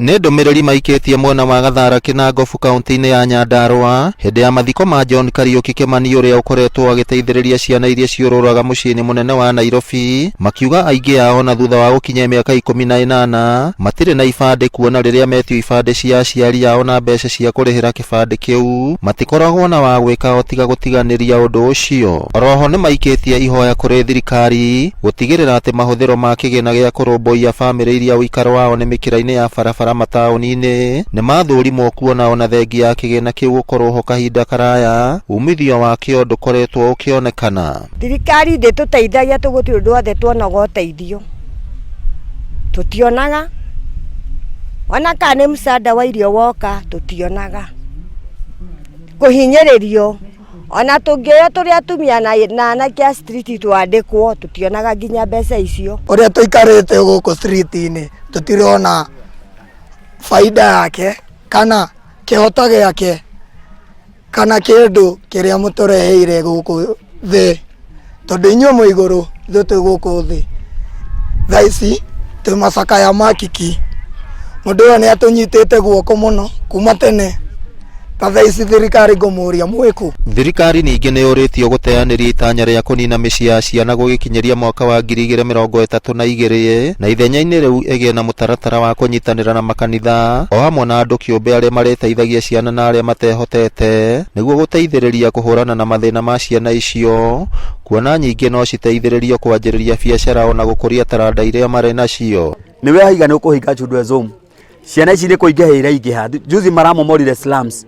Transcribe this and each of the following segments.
Nĩ ndũmĩrĩri maikĩtie mwena wa Gathara Kĩnangobu kaunti-inĩ ya Nyandarua hĩndĩ ya mathiko ma John Kariuki Kĩmani ũrĩa ũkoretwo agĩteithĩrĩria ciana iria ciũrũraga mũciĩ-inĩ mũnene wa Nairobi, makiuga aingĩ ao na thutha wa gũkinyia mĩaka 18 matirĩ na ibandĩ kuona rĩrĩa metio ibandĩ cia aciari ao na mbeca cia kũrĩhĩra kĩbandĩ kĩu matikoragwo na wa gwĩka o tiga gũtiganĩria ũndũ ũcio. Oroho nĩmaikĩtie ihoya kũrĩ thirikari gũtigĩrĩra atĩ mahũthĩro ma kĩgĩna gĩa kũrũmbũiya bamĩrĩ iria ũikaro wao nĩ mĩkĩra-inĩ ya barabara mataũni-inĩ nĩmathũrimwo kuona ona thengia ya kĩgĩna kĩu gũkorwo ho kahinda karaya umithio wakĩo ndũkoretwo ũkĩonekana. Thirikari ndĩtũteithagia tũ gũtirĩ ũndũ wothe tuonaga ũteithio, tũtionaga ona kana nĩ msaada wa irio woka tũtionaga, kũhinyĩrĩrio ona tũngĩoywo tũrĩ atumia na anake a street twandĩkwo tũtionaga nginya mbeca icio. Ũrĩa tũikarĩte gũkũ street-inĩ tũtirona baida yake kana kĩhoto gĩake kana kĩndũ kĩrĩa mũtũreheire gũkũ thĩ, tondũ inyuĩ mwĩ igũrũ ithuĩ twĩ gũkũ thĩ. Thaa ici twĩ macakaya ma kiki, mũndũ ũyũ nĩ atũnyitĩte guoko mũno kuma tene, ta thaa ici thirikari ngũmũria mwĩ kũ? Thirikari ningĩ nĩ yũrĩtio gũteanĩria itanya rĩa kũnina mĩciĩ ya ciana gũgĩkinyĩria mwaka wa 2032 na ithenya-inĩ rĩu ĩgĩe na mũtaratara wa kũnyitanĩra na makanitha o hamwe na andũ kĩũmbe arĩa marĩteithagia ciana na arĩa matehotete nĩguo gũteithĩrĩria kũhũrana na mathĩna ma ciana icio kuona nyingĩ no citeithĩrĩrio kwanjĩrĩria biacara ona gũkũria taranda iria marĩ nacio. Nĩwe haiga nĩ ũkũhinga children's home. Ciana ici nĩ kũingĩha iraingĩha. Juzi maramomorire slums.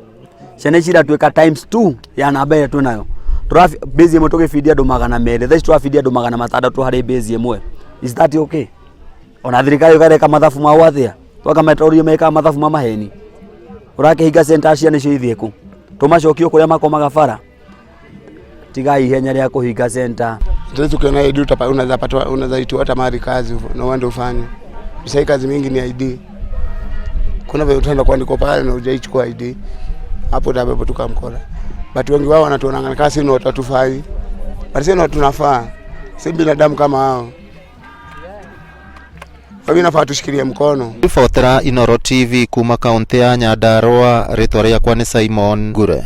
Ciana ici iratuĩka times two ya namba ĩrĩa twĩnayo. Base ĩmwe tũgĩbindia andũ 200, thaa ici tũrabindia andũ 600 harĩ base ĩmwe. Is that okay? Ona thirikari ĩkareka mathabu mao atĩa? Twaka mekaga mathabu ma maheni. Ũrakĩhinga center ciana icio ithiĩ kũ? Tũmacokie kũrĩa makomaga bara? Tigai ihenya rĩa kũhinga center. Sasa ukiona ID unaweza patwa, unaweza itiwa hata mahali kazi na uende ufanye. Sasa kazi mingi ni ID. Kuna vile utaenda kuandikwa pale na hujaichukua ID. Hapo utabebwa tu kama mkola. But wengi wao wanatuona kama sisi ni watu hatufai. But sisi tunafaa. Si binadamu kama hao. Kwa hivyo inafaa tushikilie mkono. Ribotera Inooro TV kuma kaunti ya Nyandarua, rĩtwa rĩakwa nĩ Simon Ngure.